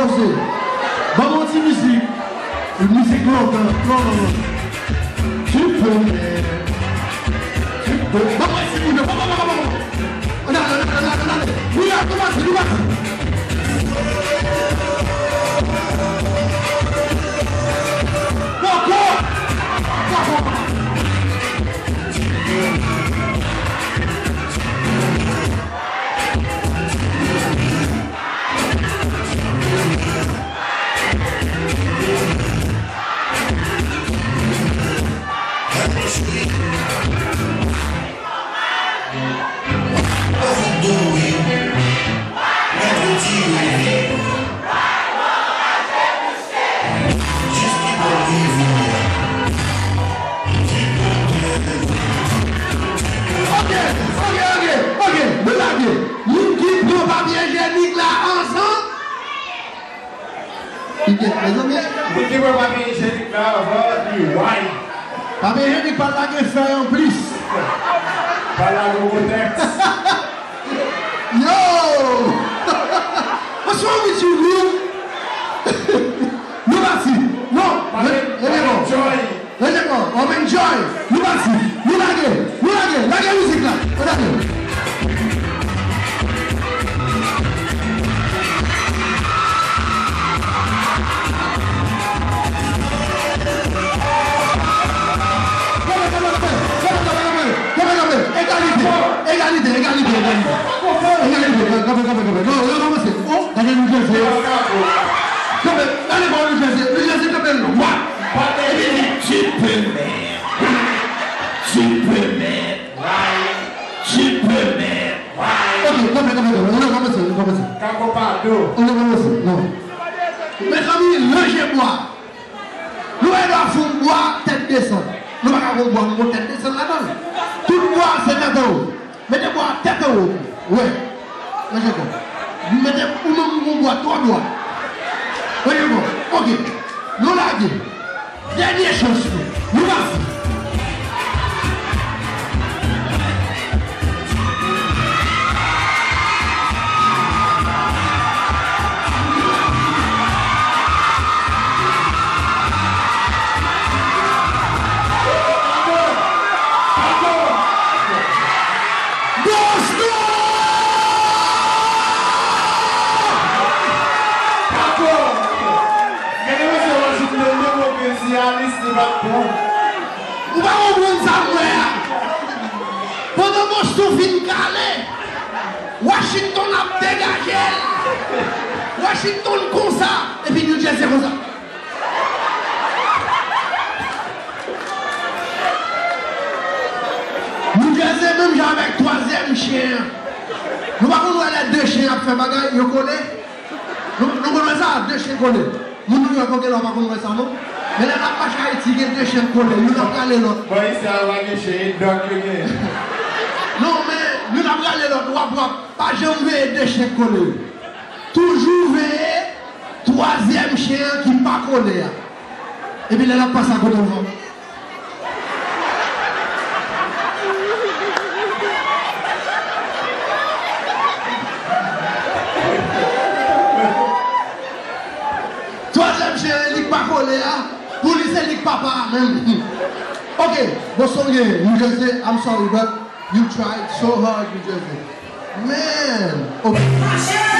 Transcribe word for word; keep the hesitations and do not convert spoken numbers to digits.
Ban m yon ti mizik. Mizik lontan, lontan. Tu peux, tu peux. Ban mwen ti mizik. Ban, ban, ban, ban, ban. Ann ale, ann ale, ann ale, ann ale. Wi, a, nou pati, nou pati. Poko! Poko! Ok, ok, ok, ok, nou lage. Moun ki pran papye ijenik la ansanm. Li gen, mezanmi. Moun ki pran papye ijenik la anvan li way. Papye ijenik pa lage fèy anplis. Pa lage kotèks. Yo! What's wrong with you, dude? Nou pati. Non, pa gen, rete pa gen bon. Joy. Rete pa, w ap enjoy. Nou pati. Nou lage. Nou lage. Lage mizik la. Ann ale. Kanpe, kanpe, kanpe. Kanpe, kanpe, kanpe. Kanpe, kanpe. Egalite. Egalite, egalite, egalite. Egalite. Kanpe, kanpe, kanpe. Non, non, non, mesye. Oh, gade New Jersey. Kanpe, gade bò New Jersey. New Jersey kanpe lwa. Epi li di, tu peux, man. Tu peux, man. Tu peux, man. Ok, kanpe, kanpe, kanpe. Non, non, mesye, non, mesye. Kako pado. Non, non, mesye, non. Mezanmi, ranje bwa. Nou pa gen dwa fè yon bwa tèt desann. Nou pa ka fè yon bwa, nou gon tèt desann ladan l. Tout bwa se tèt anwo. Mete bwa a tèt anwo. Wè. Mete kò. Mete ou menm ou gon bwa twò dwat. Mete kò. Ok. Nou lage. Dènye chans nou. Nou pase. Boston! Dakò! Gade mesye Washington, menm yon pil si Alice li pa t pran. Ou pa konprann sa m wè a? Pandan Boston fin kale, Washington ap degaje l. Washington konsa, epi New Jersey konsa. New Jersey menm jan avèk twazyèm chen an. Nou pa konn wè lè de chen ap fè bagay, yo kole? Nou, nou konn wè sa, de chen kole. Moun Nouyòk yo gen lwa pa konn wè sa, non? Men lè n ap mache Ayiti, gen de chen kole, youn ap rale lòt. Bò isi a pa gen chen, e dòk yo gen. Non, men youn ap rale lòt, w ap, w ap pa janm veye de chen kole yo. Toujou veye twazyèm chen an ki pa kole a. Epi lè l ap pase akote w, twazyèm chen an, li k pa kole a, pou li se li k papa a menm. Ok, Boston genyen, New Jersey, I'm sorry, but you tried so hard, New Jersey. Man, ok.